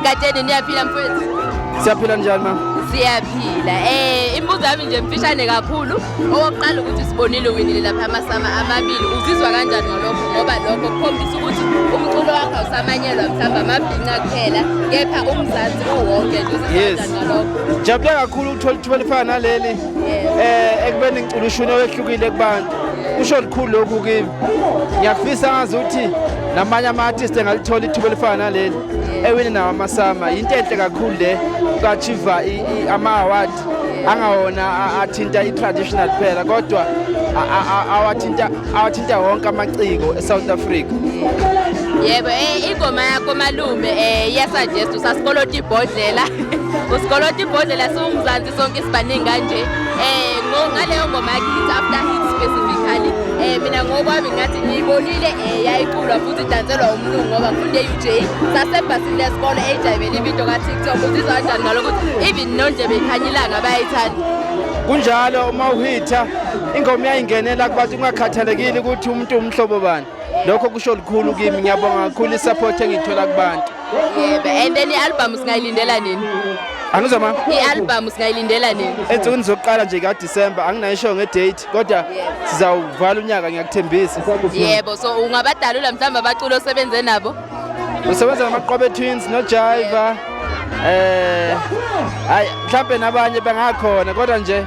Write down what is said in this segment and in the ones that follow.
Katsheni, niyaphila mfowethu? Siyaphila, njani ma? Siyaphila. Imibuzo yami nje mfishane kakhulu. Owokuqala ukuthi sibonile uwinile lapha amaSAMA amabili. Uzizwa kanjani ngalokho? Ngoba lokho kukhombisa ukuthi umculo wakho awusamanyelwa mhlawumbe amabhinca kuphela, kepha uMzansi uwonke nje. Uzizwa kanjani ngalokho? Jabule kakhulu ukuthola ithuba elifana naleli. Ekubeni ngicula ushuni owehlukile kubantu. Kusho lukhulu lokhu kimi. Ngiyafisa ngazi ukuthi namanye ama-artist engalithola ithuba elifana naleli. Ewini nawo amaSAMA. Into enhle kakhulu le uku-achieve ama-award angawona athinta i-traditional kuphela, kodwa awathinta wonke amaciko e-South Africa. Yebo, ingoma yakho malume iyasuggest usasikolota ibhodlela. Usikolota ibhodlela siwumzansi sonke sibaningi kanje. Ngaleyo ngoma yakhe hit after hit specifically. Mina ngokwami ngathi ngiyibonile yayiculwa futhi idanselwa umlungu ngoba ngifunde e-UJ. Sasebhasini lesikole ejayivela ividiyo ka-TikTok. Uzizwa kanjani ngalokho ukuthi even nondlebe ikhanya ilanga bayayithanda? Kunjalo, uma uhitha ingoma iyayingenela kubantu kungakhathalekile ukuthi umuntu umhlobo bani. Lokho kusho lukhulu kimi. Ngiyabonga kakhulu i-support engiyithola kubantu. Yebo, and then i-album singayilindela nini? Angizwa ma? I-album singayilindela nini? Ensukwini zokuqala nje kaDisemba, anginayisho ngedate, kodwa sizawuvala unyaka, ngiyakuthembisa. Yebo, so ungabadalula mhlawumbe abaculi osebenze nabo? Usebenza namaQwabe Twins noJaiva. Hayi, mhlambe nabanye bangakhona, kodwa nje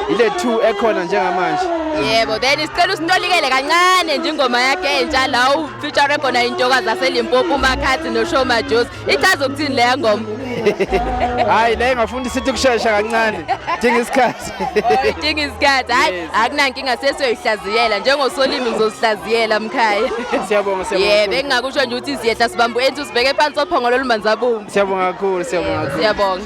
ile two ekhona njengamanje. Yebo, then sicela usitolikele kancane nje ingoma yakhe entsha la ufeature khona intokazi zaseLimpopo uMakhadzi noSho Madjozi. Ichaza ukuthini leya ngoma? Hayi, le ngafunda isithi kushesha kancane. Dinga isikhathi. Oh, idinga isikhathi. Hayi, akunankinga, sesiyoyihlaziyela njengosolimi, ngizosihlaziyela mkhaya. Siyabonga, siyabonga. Yebo, engingakusho nje ukuthi siyehla sibambu ethu sibheke phansi ophongolo olumanzabumbu. Siyabonga kakhulu, siyabonga kakhulu. Siyabonga.